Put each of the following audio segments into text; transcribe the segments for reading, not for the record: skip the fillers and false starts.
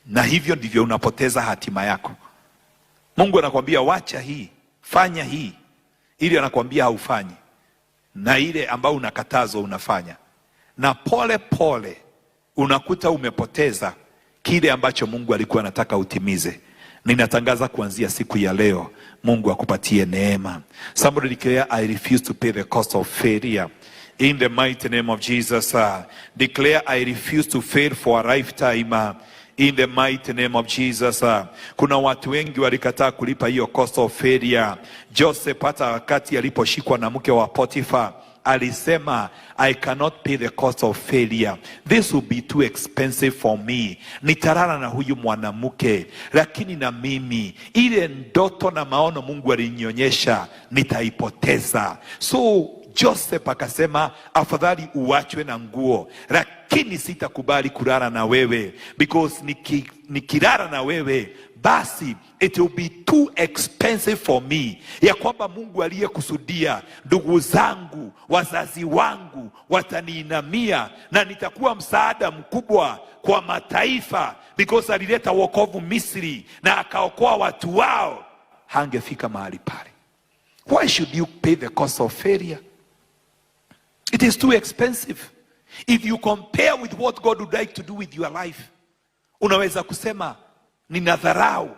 Na hivyo ndivyo unapoteza hatima yako. Mungu anakwambia wacha hii, fanya hii, ili anakwambia haufanyi, na ile ambayo unakatazwa unafanya, na pole pole unakuta umepoteza kile ambacho Mungu alikuwa anataka utimize. Ninatangaza kuanzia siku ya leo, Mungu akupatie neema. Somebody declare, "I refuse to pay the cost of failure." In the mighty name of Jesus, declare, "I refuse to fail for a lifetime." In the mighty name of Jesus. Kuna watu wengi walikataa kulipa hiyo cost of failure. Joseph hata wakati aliposhikwa na mke wa Potiphar alisema, "I cannot pay the cost of failure. This will be too expensive for me. Nitalala na huyu mwanamke, lakini na mimi ile ndoto na maono Mungu alinionyesha nitaipoteza." So Joseph akasema, "Afadhali uachwe na nguo, lakini sitakubali kulala na wewe because nikilala na wewe basi it will be too expensive for me, ya kwamba Mungu aliyekusudia, ndugu zangu, wazazi wangu wataniinamia na nitakuwa msaada mkubwa kwa mataifa," because alileta wokovu Misri na akaokoa watu wao, hangefika mahali pale. Why should you pay the cost of failure? It is too expensive. If you compare with what God would like to do with your life, unaweza kusema ninadharau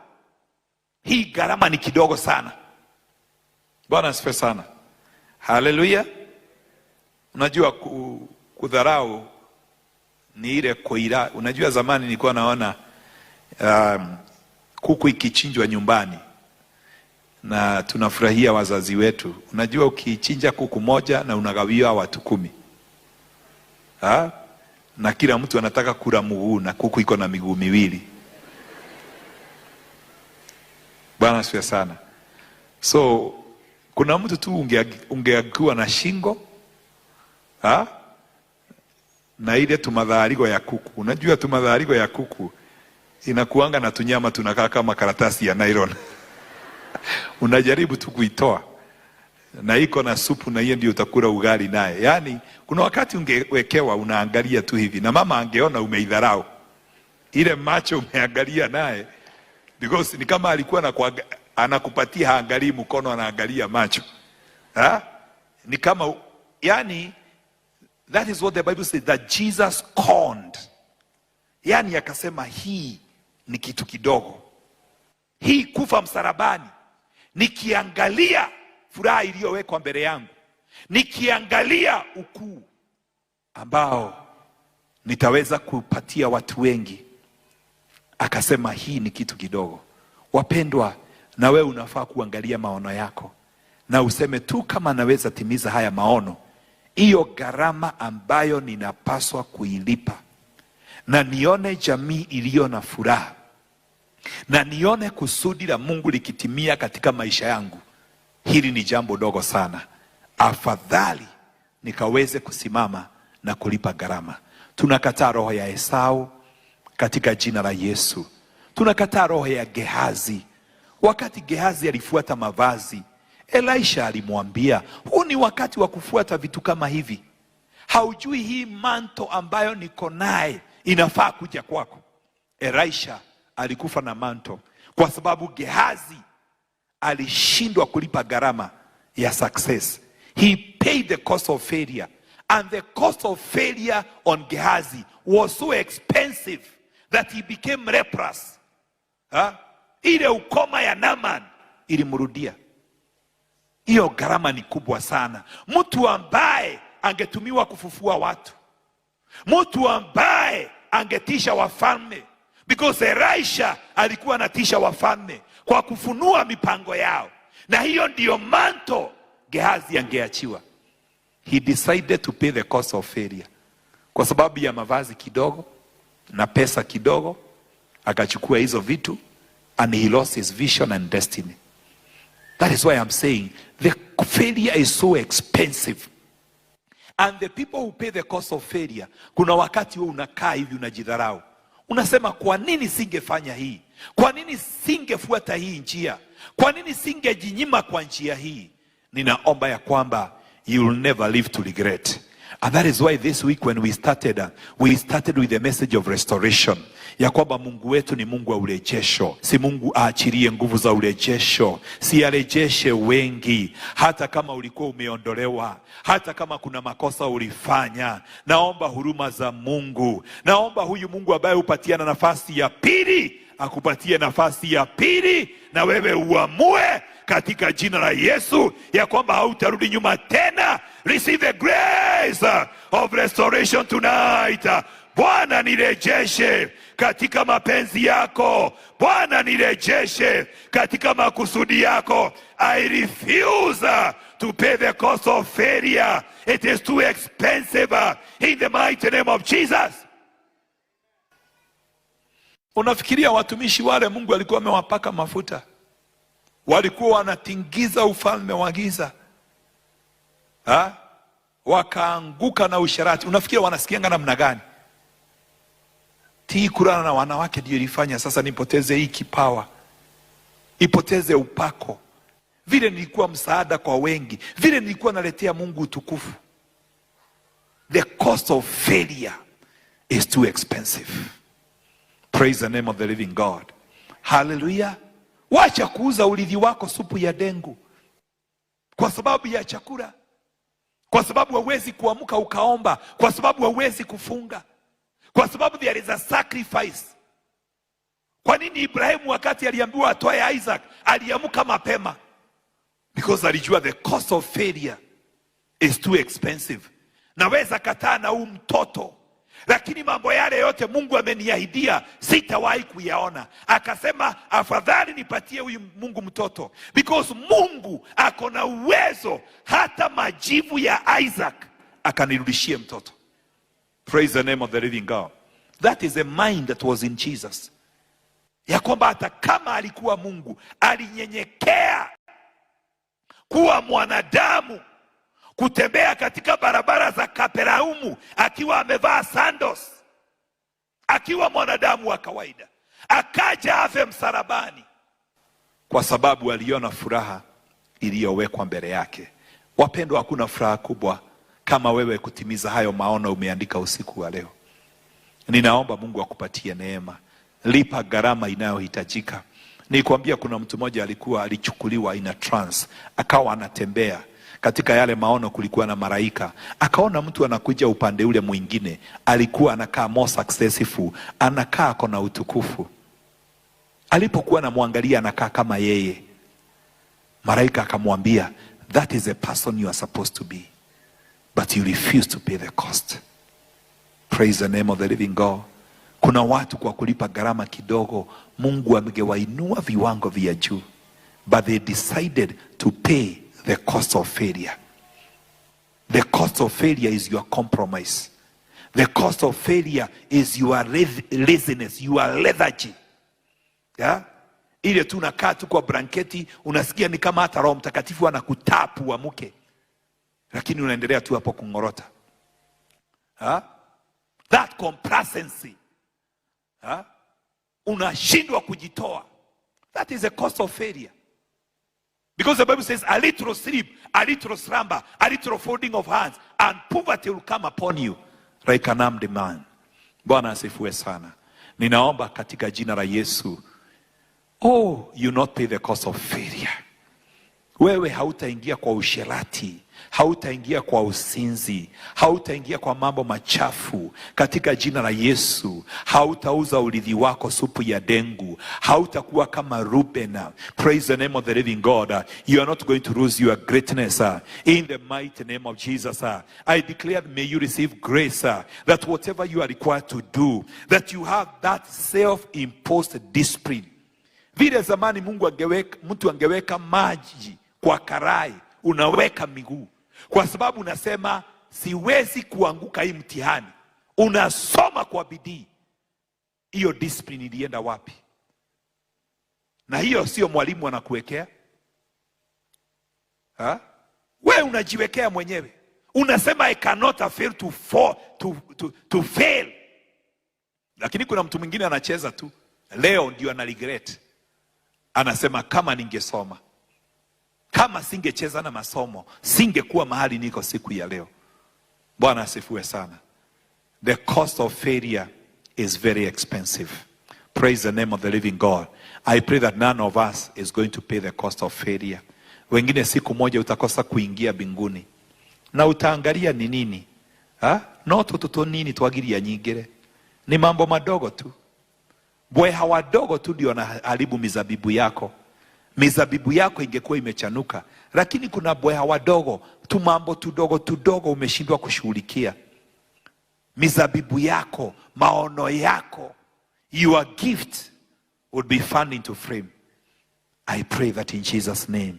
hii gharama, ni kidogo sana. Bwana asifiwe sana, haleluya. Unajua kudharau ni ile koira. Unajua zamani nilikuwa naona kuku ikichinjwa nyumbani na tunafurahia wazazi wetu. Unajua ukichinja kuku moja na unagawiwa watu 10, ha? Na kila mtu anataka kula mguu na kuku iko na miguu miwili. Bwana asifiwe sana. So kuna mtu tu ungeagiwa na shingo, ha? Na ile tumadhaarigo ya kuku. Unajua tumadhaarigo ya kuku inakuanga na tunyama tunakaa kama karatasi ya nylon. Unajaribu tu kuitoa na iko na supu, na hiyo ndio utakula ugali naye. Yaani kuna wakati ungewekewa unaangalia tu hivi, na mama angeona umeidharau ile macho umeangalia naye, because ni kama alikuwa anakupatia, haangalii mkono, anaangalia macho, ha? Ni kama yani, that is what the Bible says that Jesus scorned. Yani akasema hii ni kitu kidogo, hii kufa msalabani, nikiangalia furaha iliyowekwa mbele yangu, nikiangalia ukuu ambao nitaweza kupatia watu wengi, akasema hii ni kitu kidogo. Wapendwa, na wewe unafaa kuangalia maono yako na useme tu, kama naweza timiza haya maono, hiyo gharama ambayo ninapaswa kuilipa, na nione jamii iliyo na furaha na nione kusudi la Mungu likitimia katika maisha yangu, hili ni jambo dogo sana. Afadhali nikaweze kusimama na kulipa gharama. Tunakataa roho ya Esau katika jina la Yesu. Tunakataa roho ya Gehazi. Wakati Gehazi alifuata mavazi, Elisha alimwambia, "Huu ni wakati wa kufuata vitu kama hivi? Haujui hii mantle ambayo niko naye inafaa kuja kwako." Elisha alikufa na mantle kwa sababu Gehazi alishindwa kulipa gharama ya success. He paid the cost of failure. And the cost of failure on Gehazi was so expensive that he became leprous. Ha? Ile ukoma ya Naaman ilimrudia. Hiyo gharama ni kubwa sana. Mtu ambaye angetumiwa kufufua watu, mtu ambaye angetisha wafalme, because Elisha alikuwa anatisha wafalme kwa kufunua mipango yao, na hiyo ndiyo mantle Gehazi angeachiwa. He decided to pay the cost of failure kwa sababu ya mavazi kidogo na pesa kidogo, akachukua hizo vitu and he lost his vision and destiny. That is why I'm saying the failure is so expensive. And the people who pay the cost of failure, kuna wakati wewe unakaa hivi unajidharau, unasema, "Kwa nini singefanya hii? Kwa nini singefuata hii njia? Kwa nini singejinyima kwa njia hii?" Ninaomba ya kwamba you will never live to regret. And that is why this week when we started with the message of restoration, ya kwamba Mungu wetu ni Mungu wa urejesho. Si Mungu aachilie nguvu za urejesho, si arejeshe wengi, hata kama ulikuwa umeondolewa, hata kama kuna makosa ulifanya. Naomba huruma za Mungu, naomba huyu Mungu ambaye hupatiana nafasi ya pili akupatie nafasi ya pili, na wewe uamue katika jina la Yesu ya kwamba hautarudi nyuma tena. Receive the grace of restoration tonight. Bwana, nirejeshe katika mapenzi yako. Bwana, nirejeshe katika makusudi yako. I refuse to pay the cost of failure. It is too expensive, in the mighty name of Jesus. Unafikiria watumishi wale Mungu alikuwa amewapaka mafuta, walikuwa wanatingiza ufalme wa giza, ha? Wakaanguka na usherati. Unafikiria wanasikianga namna gani? Tii kulala na wanawake ndio ilifanya sasa nipoteze hii kipawa, ipoteze upako. Vile nilikuwa msaada kwa wengi, vile nilikuwa naletea Mungu utukufu. The cost of failure is too expensive. Praise the name of the living God. Hallelujah. Wacha kuuza urithi wako supu ya dengu kwa sababu ya chakula, kwa sababu hauwezi kuamka ukaomba, kwa sababu hauwezi kufunga, kwa sababu there is a sacrifice. Kwa nini Ibrahimu wakati aliambiwa atoe Isaac aliamka mapema? Because alijua the cost of failure is too expensive. Naweza kataa na huu mtoto, lakini mambo yale yote Mungu ameniahidia sitawahi kuyaona. Akasema, "Afadhali nipatie huyu Mungu mtoto," because Mungu ako na uwezo hata majivu ya Isaac akanirudishie mtoto. Praise the name of the living God. That is the mind that was in Jesus, ya kwamba hata kama alikuwa Mungu, alinyenyekea kuwa mwanadamu, kutembea katika barabara za Kaperaumu akiwa amevaa sandals, akiwa mwanadamu wa kawaida, akaja afe msalabani kwa sababu aliona furaha iliyowekwa mbele yake. Wapendwa, hakuna furaha kubwa kama wewe kutimiza hayo maono umeandika usiku wa leo. Ninaomba Mungu akupatie neema, lipa gharama inayohitajika. Nikwambia, kuna mtu mmoja alikuwa alichukuliwa in a trance, akawa anatembea katika yale maono, kulikuwa na malaika, akaona mtu anakuja upande ule mwingine, alikuwa anakaa more successful, anakaa ako na utukufu. Alipokuwa anamwangalia anakaa kama yeye, malaika akamwambia, "That is a person you are supposed to be, but you refuse to pay the cost." Praise the name of the living God. Kuna watu kwa kulipa gharama kidogo, Mungu amewainua viwango vya juu, but they decided to pay the cost of failure. The cost of failure is your compromise. The cost of failure is your laziness, your lethargy. Yeah? Ile tu unakaa tu kwa blanketi, unasikia ni kama hata Roho Mtakatifu anakutapu uamke, lakini unaendelea tu hapo kung'orota. Ha? That complacency. Ha? Unashindwa kujitoa. That is the cost of failure. Because the Bible says, "A little sleep, a little slumber, a little folding of hands, and poverty will come upon you like an armed man." Bwana asifiwe sana. Ninaomba katika jina la Yesu. Oh, you not pay the cost of failure. Wewe hautaingia kwa usherati, hautaingia kwa usinzi, hautaingia kwa mambo machafu katika jina la Yesu. Hautauza urithi wako supu ya dengu, hautakuwa kama Ruben. Praise the name of the living God. You are not going to lose your greatness in the mighty name of Jesus. I declare, may you receive grace that whatever you are required to do, that you have that self-imposed discipline. Vile zamani Mungu angeweka, mtu angeweka maji kwa karai, unaweka miguu, kwa sababu unasema, "Siwezi kuanguka hii mtihani." Unasoma kwa bidii. Hiyo discipline ilienda wapi? Na hiyo sio mwalimu anakuwekea, ha? We unajiwekea mwenyewe, unasema, "I cannot fail to, fall, to fail." Lakini kuna mtu mwingine anacheza tu, leo ndio ana regret, anasema, "Kama ningesoma, kama singecheza na masomo, singekuwa mahali niko siku ya leo." Bwana asifiwe sana. The cost of failure is very expensive. Praise the name of the living God. I pray that none of us is going to pay the cost of failure. Wengine siku moja utakosa kuingia mbinguni na utaangalia ni nini, ha? No tutu tunini twagiria nyingire, ni mambo madogo tu, mbweha wadogo tu ndio wanaharibu mizabibu yako. Mizabibu yako ingekuwa imechanuka, lakini kuna mbweha wadogo tu, mambo tudogo tudogo umeshindwa kushughulikia. Mizabibu yako, maono yako, your gift would be fanned into flame. I pray that in Jesus' name,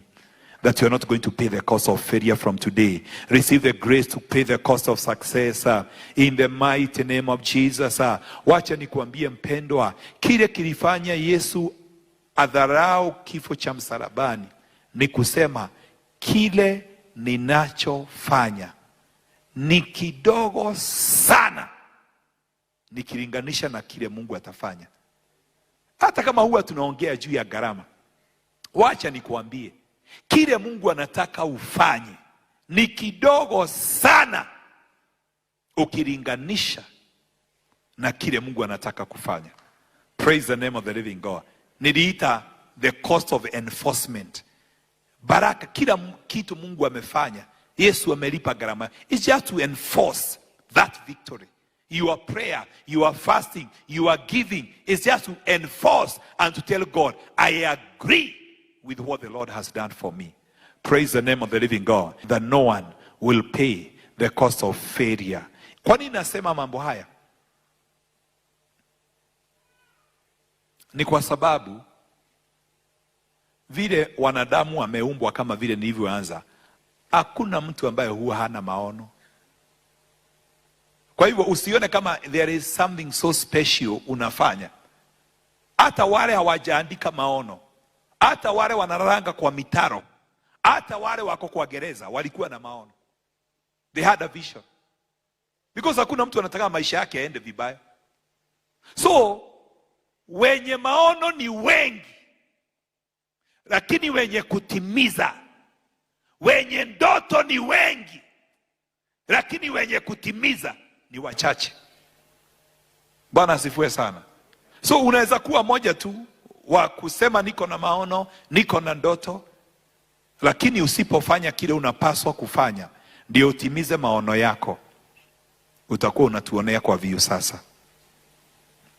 that you're not going to pay the cost of failure from today. Receive the grace to pay the cost of success in the mighty name of Jesus. Wacha nikuambie mpendwa, kile kilifanya Yesu adharau kifo cha msalabani ni kusema, kile ninachofanya ni kidogo sana nikilinganisha na kile Mungu atafanya. Hata kama huwa tunaongea juu ya gharama, wacha nikuambie, kile Mungu anataka ufanye ni kidogo sana ukilinganisha na kile Mungu anataka kufanya. Praise the name of the living God. Niliita the cost of enforcement. Baraka, kila kitu Mungu amefanya, Yesu amelipa gharama. It's just to enforce that victory. Your prayer, your fasting, your giving is just to enforce and to tell God, "I agree with what the Lord has done for me." Praise the name of the living God. That no one will pay the cost of failure. Kwa nini nasema mambo haya? Ni kwa sababu vile wanadamu wameumbwa, kama vile nilivyoanza, hakuna mtu ambaye huwa hana maono. Kwa hivyo usione kama there is something so special unafanya. Hata wale hawajaandika maono, hata wale wanaranga kwa mitaro, hata wale wako kwa gereza walikuwa na maono. They had a vision. Because hakuna mtu anataka maisha yake yaende vibaya. So wenye maono ni wengi, lakini wenye kutimiza, wenye ndoto ni wengi, lakini wenye kutimiza ni wachache. Bwana asifiwe sana. So unaweza kuwa moja tu wa kusema niko na maono, niko na ndoto, lakini usipofanya kile unapaswa kufanya ndio utimize maono yako, utakuwa unatuonea kwa viu sasa.